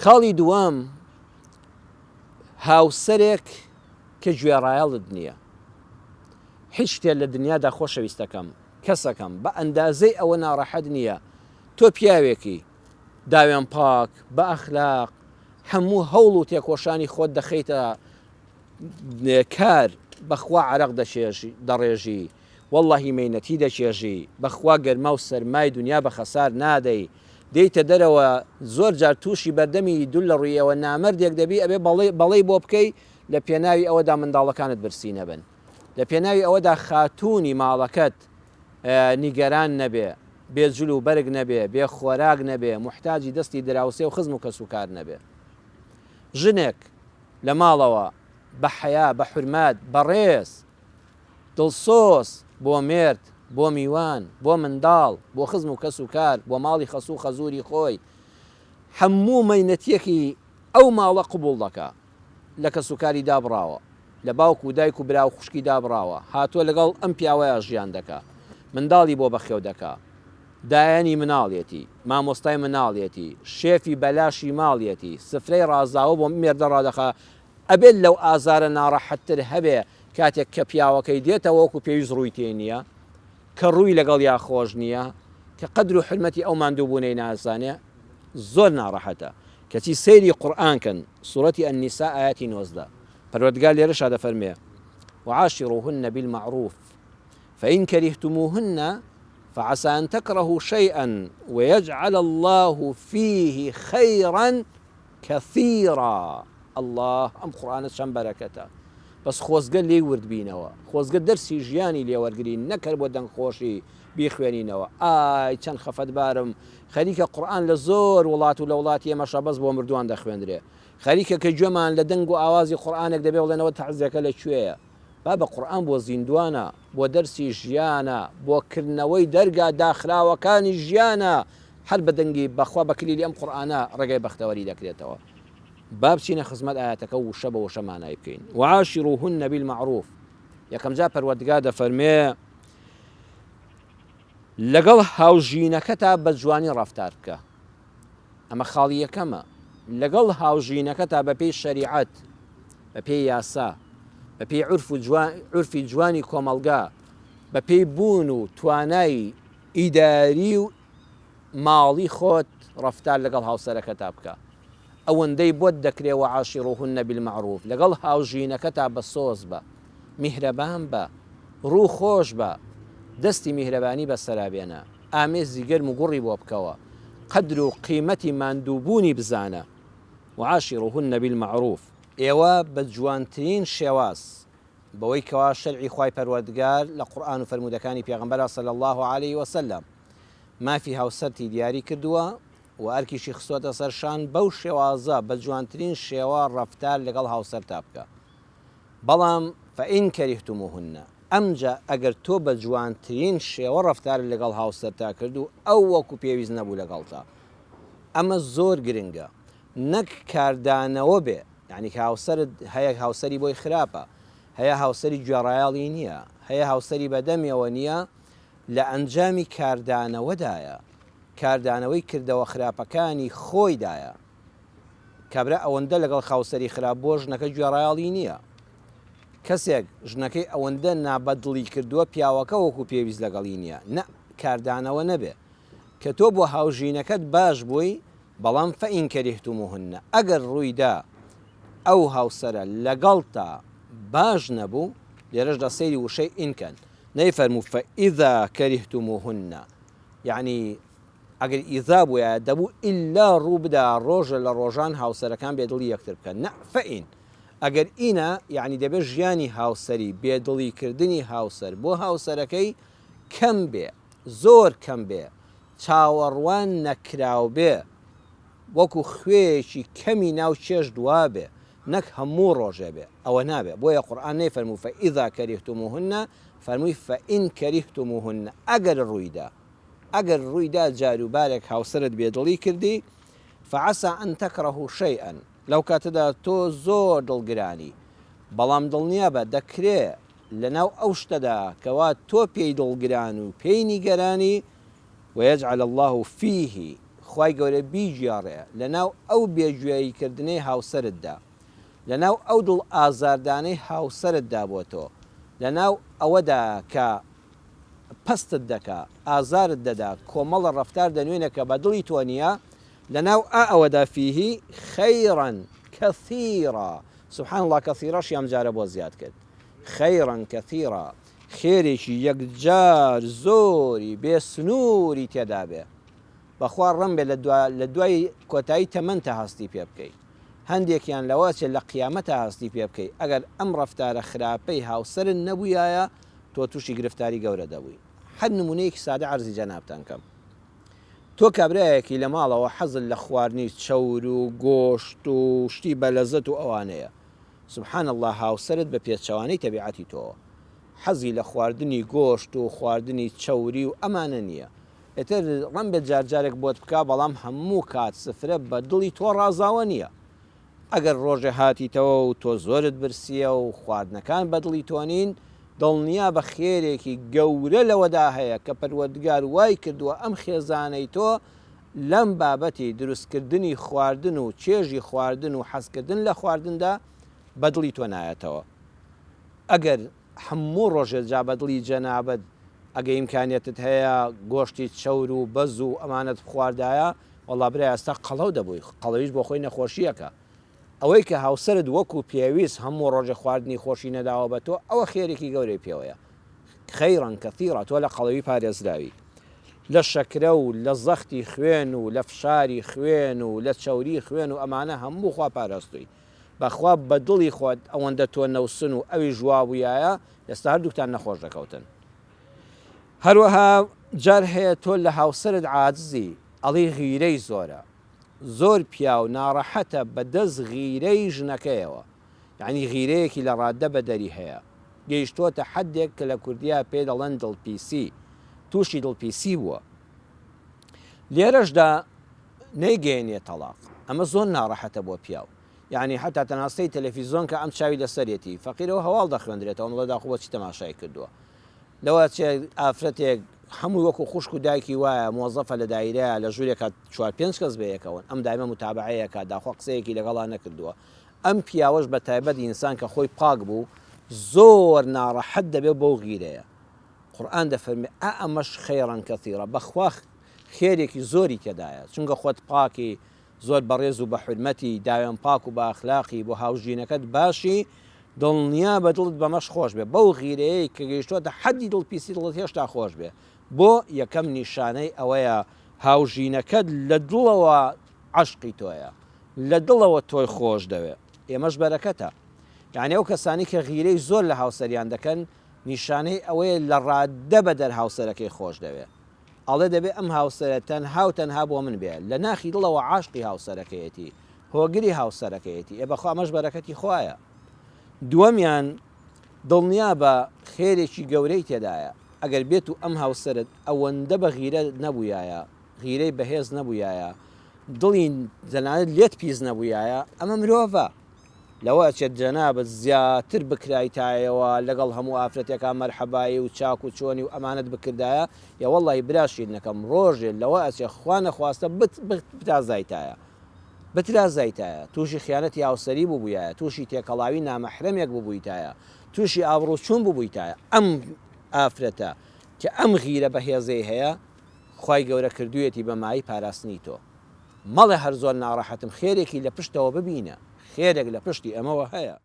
خاڵی دووەم، هاوسەرێک کە گوێڕایەڵت نییە. هیچ شتێ لە دنیادا خۆشەویستەکەم، کەسەکەم، بە ئەندازەی ئەوە ناڕەحەت نییە تۆ پیاوێکی داوێن پاک، بە ئەخلاق، هەموو هەوڵ و تێکۆشانی خۆت دەخەیتە کار، بەخوا عەرەق دەچێژی، دەڕێژی، وەڵڵاهی مەینەتی دەچێژی، بەخوا گەرما و سەرمای دنیا بە خەسار نادەی، دێیتە دەرەوە زۆر جار تووشی بەردەمی دول لە ڕوویەوە نامەردێک دەبی ئەبێ بەڵێی بۆ بکەی لە پێناوی ئەوەدا منداڵەکانت برسی نەبن لە پێناوی ئەوەدا خاتوونی ماڵەکەت نیگەران نەبێ بێ جل و بەرگ نەبێ بێ خۆراک نەبێ موحتاجی دەستی دراوسێ و خزم و کەسوکار نەبێ ژنێک لە ماڵەوە بە حەیا بە حورمەت بە ڕێز دڵسۆز بۆ مێرد، بۆ میوان، بۆ منداڵ، بۆ خزم و کەس و کار، بۆ ماڵی خەسوو و خەزووری خۆی، هەموو مەینەتییەکی ئەو ماڵە قبووڵ دەکا. لە کەسوکاری دابڕاوە. لە باوک و دایک و برا و خوشکی دابڕاوە. هاتووە لەگەڵ ئەم پیاوەیا ژیان دەکا. منداڵی بۆ بەخێو دەکا. دایەنی مناڵیەتی. مامۆستای مناڵیەتی. شێفی بەلاشی ماڵیەتی. سفرەی ڕازاوە بۆ مێردە ڕادەخا. ئەبێت لەو ئازارە ناڕەحەتتر هەبێ کاتێک کە پیاوەکەی دێتەوە وەکو پێویست ڕووی تێ نییە، کە ڕووی لەگەڵیا خۆش نییە، کە قەدر و حورمەتی ئەو ماندووبوونەی نازانێ، زۆر ناڕەحەتە. کەچی سەیری قورئان کەن، سورەتی النساء ئایەتی 19، پەروەردگار لێرەشا دەفەرموێ، وعاشروهن بالمعروف فإن كرهتموهن فعسى أن تكرهوا شيئا ويجعل الله فيه خيرا کثیرا اللە ئەم قورئانە چەند بەرەکەتە بەس خۆزگە لێی ورد بینەوە خۆزگە دەرسی ژیانی لێ وەرگرین نەک هەر بۆ دەنگ خۆشی بیخوێنینەوە ئای چەند خەفەتبارم خەریکە قورئان لە زۆر وڵات و لە وڵاتی ئێمەشا بەس بۆ مردووان دەخوێندرێ خەریکە کە گوێمان لە دەنگ و ئاوازی قورئانێک دەبێ بڵێنەوە تەعزێکە لە کوێیە بابە قورئان بۆ زیندوانە بۆ دەرسی ژیانە بۆ کردنەوەی دەرگا داخراوەکانی ژیانە هەر بە دەنگی بەخوا بە کلیلی ئەم قورئانە ڕێگای بەختەوەری دەکرێتەوە با بچینە خزمەت ئایەتەکە و وشە بە وشە مانای بکەین وعاشروهن بالمعروف یەکەم جار پەروەردگار دەفەرمێ لەگەڵ هاوژینەکەتا بە جوانی ڕەفتار بکە ئەمە خاڵی یەکەمە لەگەڵ هاوژینەکەتا بەپێی شەریعەت بەپێی یاسا بەپێی عرف و جوان عرفی جوانی کۆمەڵگا بەپێی بوون و توانای ئیداری و ماڵی خۆت ڕەفتار لەگەڵ هاوسەرەکەتا بکە ئەوەندەی بۆت دەکرێ وعاشروهن بالمعروف لەگەڵ هاوژینەکەتا بە سۆز بە میهرەبان بە ڕوو خۆش بە دەستی میهرەبانی بەسەرا بێنە ئامێزی گەرم و گوڕی بۆ بکەوە قەدر و قیمەتی ماندووبوونی بزانە وعاشروهن بالمعروف ئێوە بە جوانترین شێواز بەوەی کەوا شەرعی خوای پەروەردگار لە قورئان و فەرموودەکانی پێغەمبەرا صلی اللە علیە وسلم مافی هاوسەرتی دیاری کردووە و ئەرکیشی خستۆتە سەر شان بەو شێوازە بە جوانترین شێوە ڕەفتار لەگەڵ هاوسەرتا بکە بەڵام فإن كرهتموهن ئەمجا ئەگەر تۆ بە جوانترین شێوە ڕەفتارت لەگەڵ هاوسەرتا کرد و ئەو وەکو پێویست نەبوو لەگەڵتا ئەمە زۆر گرنگە نەک کاردانەوە بێ یانی کە هاوسەرت هەیە هاوسەری بۆی خراپە هەیە هاوسەری گوێڕایەڵی نییە هەیە هاوسەری بەدەمیەوە نییە لە ئەنجامی کاردانەوەدایە کاردانەوەی کردەوە خراپەکانی خۆیدایە کابرا ئەوەندە لەگەڵ خاوسەری خراپ بۆ ژنەکە گوێڕایەڵی نییە کەسێک ژنەکەی ئەوەندە نابەدڵی کردووە پیاوەکە وەکو پێویست لەگەڵی نییە نە کاردانەوە نەبێ کە تۆ بۆ هاوژینەکەت باش بووی بەڵام فان کریهتموهن ئەگەر ڕوویدا ئەو هاوسەرە لەگەڵتا باش نەبوو، لێرەشدا سەیری وشەی ان کەن نەیفەرموو فاذا کریهتموهن یەعنی ئەگەر اذا بوویایە دەبوو ئیلا ڕوو بدا ڕۆژە لە ڕۆژان هاوسەرەکان بێدڵی یەکتر بکەن نە فان ئەگەر ئینە یەعنی دەبێت ژیانی هاوسەری بێدڵی کردنی هاوسەر بۆ هاوسەرەکەی کەم بێ زۆر کەم بێ چاوەڕوان نەکراوبێ وەکو خوێیەکی کەمی ناو چێشت وابێ نەک هەموو ڕۆژێ بێ ئەوە نابێ بۆیە قورئان نەیفەرموو فاذا کریهتموهن فەرمووی فان کریهتموهن ئەگەر ڕوویدا ئەگەر ڕوویدا جاروبارێک هاوسەرت بێدڵی کردی فعسى ان تکرهوا شیئا لەو کاتەدا تۆ زۆر دڵگرانی بەڵام دڵنیابە دەکرێ لەناو ئەو شتەدا کەوا تۆ پێی دڵگران و پێی نیگەرانی، ویجعل اللە فیه، خوای گەورە بیگێڕێ لەناو ئەو بێگوێی کردنەی هاوسەرتدا، لەناو ئەو دڵ ئازاردانەی هاوسەرتدا بۆ تۆ، لەناو ئەوەدا کە پەستت دەکا، ئازارت دەدا، کۆمەڵە ڕەفتار دەنوێنێ کە بە دڵی تۆ نییە، لەناو ئا ئەوەدا فیه خیرا کثیرا، سبحان اللە کثیرەشی ئەمجارە بۆ زیاد کرد، خیرا کثیرا، خێرێکی یەکجار زۆری بێ سنووری تێدا بێ. بەخوا ڕەنبێ لە دوا لە دوای کۆتایی تەمەنتا هەستی پێ بکەی. هەندێکیان لەوە ئەچێ لە قیامەتا هەستی پێ بکەی. ئەگەر ئەم ڕەفتارە خراپەی هاوسەرت نەبوویایە تۆ تووشی گرفتاری گەورە دەبووی. هەر نموونەیەکی سادە عەرزی جەنابتان کەم. تۆ کابرایەکی لە ماڵەوە حەزت لە خواردنی چەور و گۆشت و شتی بەلەزەت و ئەوانەیە. سبحان اللە هاوسەرت بە پێچەوانەی تەبیعەتی تۆوە حەزی لە خواردنی گۆشت و خواردنی چەوری و ئەمانە نییە ئیتر ڕەنبێ جار جارێک بۆت بکا بەڵام هەموو کات سفرە بە دڵی تۆ ڕازاوە نییە ئەگەر ڕۆژێ هاتیتەوە و تۆ زۆرت برسیە و خواردنەکان بە دڵی تۆ نین دڵنیا بە خێرێکی گەورە لەوەدا هەیە کە پەروەردگار وای کردووە ئەم خێزانەی تۆ لەم بابەتی دروستکردنی خواردن و چێژی خواردن و حەزکردن لە خواردندا بە دڵی تۆ نایەتەوە ئەگەر هەموو ڕۆژێ جا بە دڵی جەنابت ئەگە ئیمکانیەتت هەیە گۆشتی چەور و بەز و ئەمانەت بخواردایە وەڵا برا ئێستا قەڵەو دەبووی قەڵەویش بۆ خۆی نەخۆشیەکە ئەوەی کە هاوسەرت وەکو پێویست هەموو ڕۆژێ خواردنی خۆشی نەداوە بە تۆ ئەوە خێرێکی گەورەی پێوەیە خیرا کثیرا تۆ لە قەڵەوی پارێزراوی لە شەکرە و لە زەختی خوێن و لە فشاری خوێن و لە چەوری خوێن و ئەمانە هەموو خوا پاراستووی بەخوا بە دڵی خۆت ئەوەندە تۆ نەوسن و ئەویش وابوویایە ئێستا هەردووکتان نەخۆش دەکەوتن هەروەها جار هەیە تۆ لە هاوسەرت عاجزی ئەڵی غیرەی زۆرە زۆر پیاو ناڕەحەتە بە دەست غیرەی ژنەکەیەوە یەعنی غیرەیەکی لە ڕاددە بەدەری هەیە گەیشتۆتە حەدێک کە لە کوردیا پێی دەڵێن دڵپیسی توشی دڵپیسی بووە لێرەشدا نەیگەیەنیە تەڵاق ئەمە زۆر ناڕەحەتە بۆ پیاو یەعنی حەتا تەنها سەی تەلەفیزۆن کە ئەم چاوی لەسەرێتی فەقیرەوە هەواڵ دەخوێندرێتەوە ئەم دەڵێ داخۆ بۆچی تەماشای کردووە لەوە چێ ئافرەتێک هەمووی وەکو خوشک و دایکی وایە مۆزەفە لە دایرەیە لە ژوورێکا چوار پێنج کەس بەیەکەوەن ئەم دایمە متابعەیەکە داخوا قسەیەکی لەگەڵا نەکردووە ئەم پیاوەش بە تایبەت ئینسان کە خۆی پاک بوو زۆر ناڕەحەت دەبێت بەو غیرەیە قورئان دەفەرمێ ئا ئەمەش خیرا کثیرا بەخوا خێرێکی زۆری تێدایە چونکە خۆت پاکی زۆر بەڕێز و بە حورمەتی، داوێن پاک و بە ئەخلاقی، بۆ هاوژینەکەت باشی، دڵنیا بە دڵت بەمەش خۆش بێ، بەو غیرەیەی کە گەیشتۆتە حەدی دڵ پیسی دڵت هێشتا خۆش بێ، بۆ؟ یەکەم نیشانەی ئەوەیە هاوژینەکەت لە دڵەوە عەشقی تۆیە، لە دڵەوە تۆی خۆش دەوێ، ئێمەش بەرەکەتە. یانی ئەو کەسانەی کە غیرەی زۆر لە هاوسەریان دەکەن، نیشانەی ئەوەیە لە ڕاددە بەدەر هاوسەرەکەی خۆش دەوێ. ئەڵێ دەبێ ئەم هاوسەرە تەنها و تەنها بۆ من بێ، لە ناخی دڵەوە عاشقی هاوسەرەکەیەتی، هۆگری هاوسەرەکەیەتی، ئێ بەخوا ئەمەش بەرەکەتی خوایە. دووەمیان، دڵنیابە خێرێکی گەورەی تێدایە، ئەگەر بێتو ئەم هاوسەرت ئەوەندە بە غیرە نەبوویایە، غیرەی بەهێز نەبوویایە، دڵی تەنانەت لێت پیس نەبوویایە، ئەمە مرۆڤە، لەوە ئەچێت جەنابت زیاتر بکرایتایەوە لەگەڵ هەموو ئافرەتێکا مەرحەبایی و چاک و چۆنی و ئەمانەت بکردایە یەوەڵڵاهی برا شیرنەکەم ڕۆژێ لەوە ئەچێ خوا نەخواستە بت بترازایتایە بترازایتایە توشی خیانەتی هاوسەری ببویایە توشی تێکەڵاوی نامەحرەمێک ببویتایە توشی ئابڕوچوون ببویتایە ئەم ئافرەتە کە ئەم غیرە بەهێزەی هەیە خوای گەورە کردویەتی بە مایەی پاراستنی تۆ. مەڵێ هەر زۆر ناڕەحەتم خێرێکی لە پشتەوە ببینە خێرێک لە پشتی ئەمەوە هەیە.